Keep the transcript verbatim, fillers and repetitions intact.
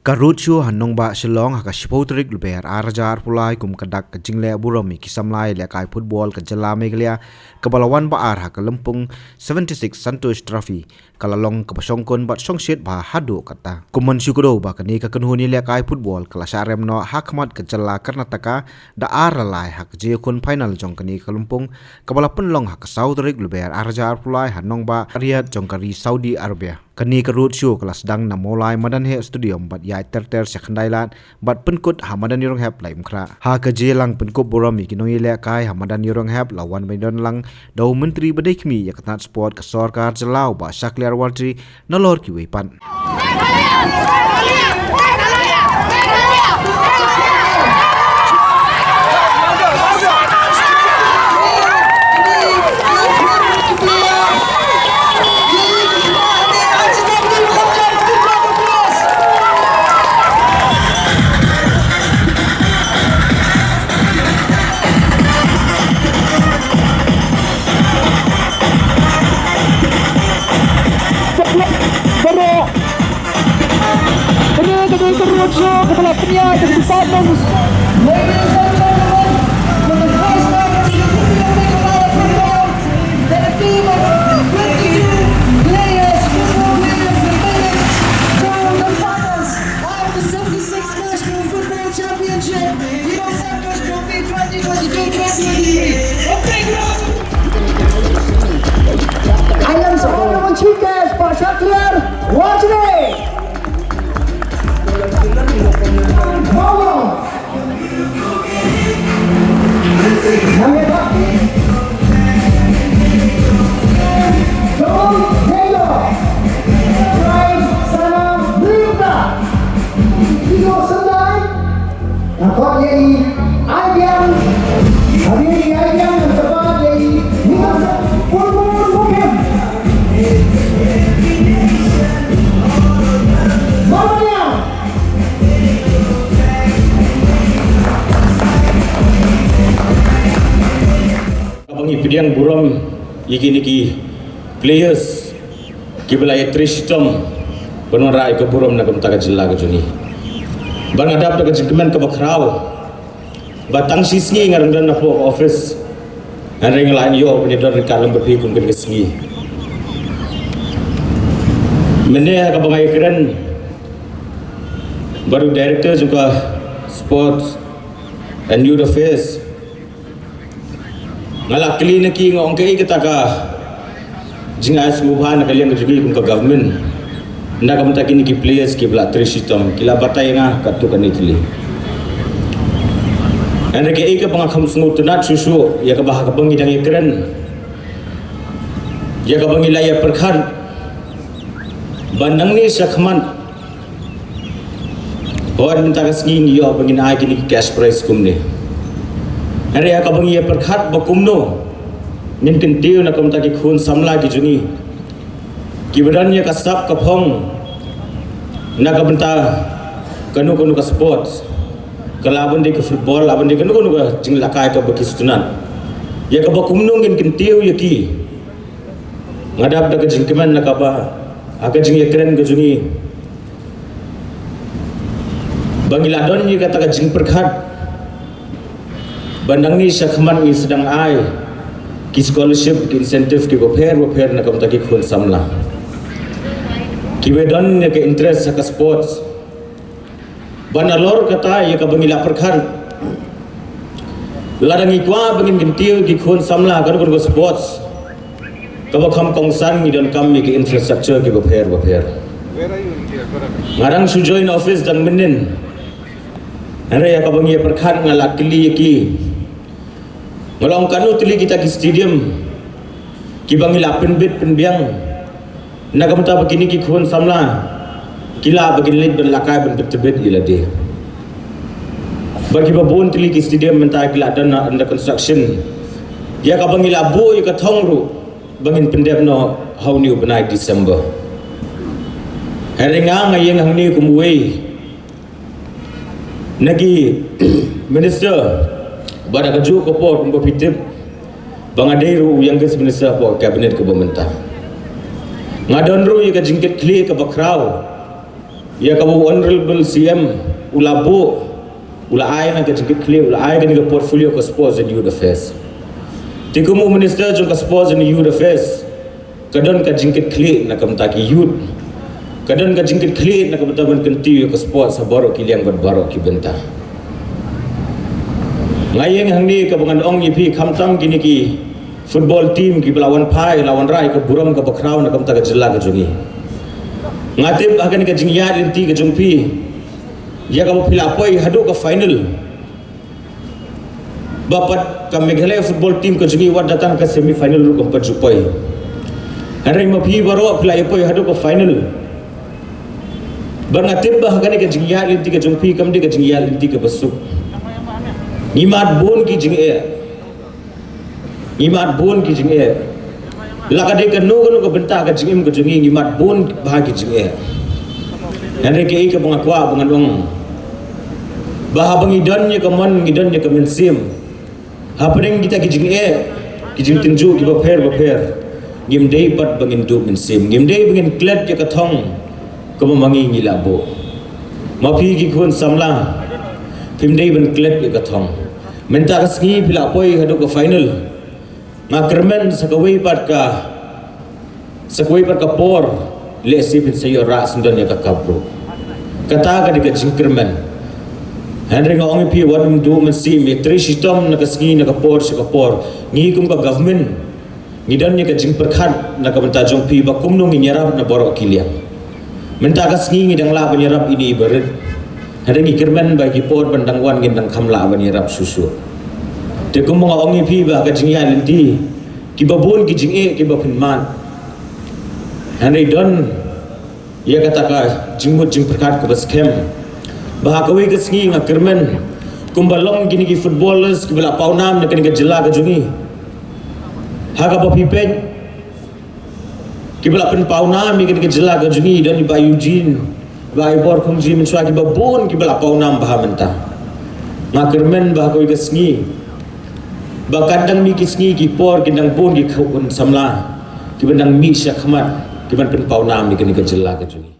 Ka roadshow ha nongbah Shillong ha ka shiphew tarik Lber ar hajar arphew lai kum ka dak ka jingleh burom ïa ki samla ïalehkai football ka jylla Meghalaya kaba la wan ba ar ha ka lympung seventy-six Santosh Trophy ka la long kaba shongkun bad shongshit bha haduh katta. Kum ban shu kdew ba kane ka kynhun ïalehkai football ka la shah rem noh ha khmat ka jylla Karnataka da ar la lai ha ka jingïakhun final jong kane ka lympung kaba la pynlong ha ka saw tarik Lber ar hajar arphew lai ha nongbah Riyadh jong ka ri Saudi Arabia. Kane ka roadshow ka la sdang na Mawlai Madanheh Stadium bad ïaid ter ter sha Khyndai Lad bad pynkut ha Madan Ïaronghep Laitumkhrah. Ha ka jingïalang pynkup burom ïa ki nongïalehkai ha Madan Ïaronghep la wan ban ïadon lang da u Myntri ba dei khmih ïa ka tnat sport ka sorkar jylla u Bah Shakliar Warjri nalor kiwei pat. Ladies and gentlemen, for the first time in the history of the Meghalaya football, that a team of twenty-two players, football players, were made from the finals of the seventy-six National Football Championship, Hero Santosh Trophy twenty twenty-two twenty twenty-three. A big round. Islands Honorable Chief Guest, Pak Shakliar Warjri. Vamos. Nang ya, Pak. John Taylor. Pride Sana Brimta. Igo Sendai. Nangkot ïa i Aibiang. Habis i Aibiang nangkot ïa i Nicholas Purmur Mukim. Mama dia. Kaba ngi pdiang burom ïa kine ki players kiba la ïatrei shitom ban wanrah ïa ka burom na ka bynta ka jylla ka jong ngi. Bad nga dap da ka jingkmen kaba khraw ba tang shi sngi nga dang don hapoh office. Hynrei nga la ïoh ban ïadon ryngkat lem bad phi kum kane ka sngi. Mynne ha kaba nga ïakren bad u director jong ka Sports and Youth Affairs, nga la kylli na ki, nga ong kaei kata ka jingai sngewbha na ka liang ka jong ngi kum ka government na ka bynta kine ki players kiba la trei shitom, ki la batai ïa nga katto katne tylli. Hynrei kaei kaba nga kham sngewtynnat shuh shuh ïa kaba ha kaba ngi dang ïakren, ïa kaba ngi la ïa pyrkhat ba nangne sha khmat, hooid mynta ka sngi ngi ïoh ba ngin ai kine ki cash prize kumne. Hynrei ha kaba ngi ïa pyrkhat ba kumno ngin kyntiew na ka bynta ki khun samla ki jong ngi kiba don ïa ka sap ka phong na ka bynta kano kano ka sports, ka lah ban dei ka football, lah ban dei kano kano ka jinglehkai kaba ki sngewtynnat, ïa kaba kumno ngin kyntiew ïa ki. Nga dap da ka jingkmen na kaba ha ka jingïakren ka jong ngi ba ngi la don ïa kata ka jingpyrkhat ba nangne sha khmat ngi sdang ai ki scholarship, ki incentive kiba pher ba pher na ka bynta ki khun samla kiba don ïa ka interest ha ka sports. Ba nalor kata ïa kaba ngi la pyrkhat, lada ngi kwah ba ngin kyntiew ki khun samla kano kano ka sports kaba kham kongsan, ngi donkam ïa ki infrastructure kiba pher ba pher. Nga dang shu join office dang mynnin. Hynrei ha kaba ngi ïa pyrkhat nga la kylli ïa ki, nga la ong kano tylli kita ki stadium kiba ngi la pynbit pynbiang na ka bynta ba kine ki khun samla ki lah ba kin leit ban lehkai ban pyntbit ïa lade. Ba kiba bun tylli ki stadium mynta ki la don under construction, ïa kaba ngi la buh ïa ka thong ruh ba ngin pyndep noh ha une u bnai December. Hynrei nga nga ïeng hangne kum uwei na ki minister ba da kajuh ka por kumba phi tip ba nga dei ruh u youngest minister hapoh cabinet kaba mynta. Nga don ruh ïa ka jingkitkhlieh kaba khraw Ïa kaba u Honorable C M u la buh, u la ai na ka jingkitkhlieh, u la ai kane ka portfolio ka Sports and Youth Affairs. Te kum u Minister jong ka Sports and Youth Affairs, ka don ka jingkitkhlieh na ka bynta ki youth. Ka don ka jingkitkhlieh na ka bynta ban kyntiew ïa ka sports ha baroh ki liang bad baroh ki bynta. Nga ïeng hangne kaba ngan ong ïa phi, khamtam kine ki football team kiba la wan phai, la wanrah ïa ka burom kaba khraw na ka bynta ka jylla ka jong ngi. Nga tip ha kane ka jingïaid lynti ka jong phi, ïa kaba phi la poi haduh ka final, ba pat ka Meghalaya football team ka jong ngi wat da tang ka semi final ruh kam pat ju poi. Hynrei ma phi baroh phi la ïa poi haduh ka final. Bad nga tip ba ha kane ka jingïaid lynti ka jong phi kam dei ka jingïaid lynti kaba suk. Ngi mad bun ki jingeh. Ngi mad bun ki jingeh. La ka dei kano kano ka bynta ka jingim ka jong ngi, ngi mad bun bha ki jingeh. Hynrei kaei kaba nga kwah ba ngan ong, ba haba ngi don ïa ka mon, ngi don ïa ka mynsiem, hapdeng kita ki jingeh, ki jingtynjuh kiba pher ba pher, ngim dei pat ba ngin duh mynsiem, ngim dei ba ngin klet ïa ka thong kaba ma ngi ngi la buh. Ma phi ki khun samla, phim dei ban klet ïa ka thong. Mynta ka sngi phi la poi haduh ka final. Nga kyrmen sa kawei pat ka, sa kawei pat ka por, lehse phin sa ïoh rah syndon ïa ka cup ruh. Kata ka dei ka jingkyrmen. Hynrei nga ong ïa phi, wat ym duh mynsiem, ïatrei shitom na ka sngi na ka por sha ka por. Ngi kum ka government ngi don ïa ka jingpyrkhat na ka bynta jong phi ba kumno ngin ïarap na baroh ki liang. Mynta ka sngi ngi dang lah ban ïarap ine i barit. Hynrei ngi kyrmen ba ki por ban dang wan ngin dang kham lah ban ïarap shuh shuh. Te kumba nga ong ïa phi ba ka jingïaid lynti, kiba bun ki jingeh kiba phin mad. Hynrei don ïa kata ka jingmut jingpyrkhat kaba skhem, ba ha kawei ka sngi nga kyrmen kumba long kine ki footballers kiba la paw nam na kane ka jylla ka jong ngi. Ha kaba phi peit, kiba la pynpaw nam ïa kane ka jylla ka jong ngi, don i Bah Eugene, Bah Ivor Khongji mynshuwa, kiba bun kiba la paw nam bha mynta. Nga kyrmen ba ha kawei ka sngi, ba kan dang mih ki sngi ki por, kin dang bun ki khun samla kiban dang mih shakhmat, kiban pynpaw nam ïa kane ka jylla ka jong ngi.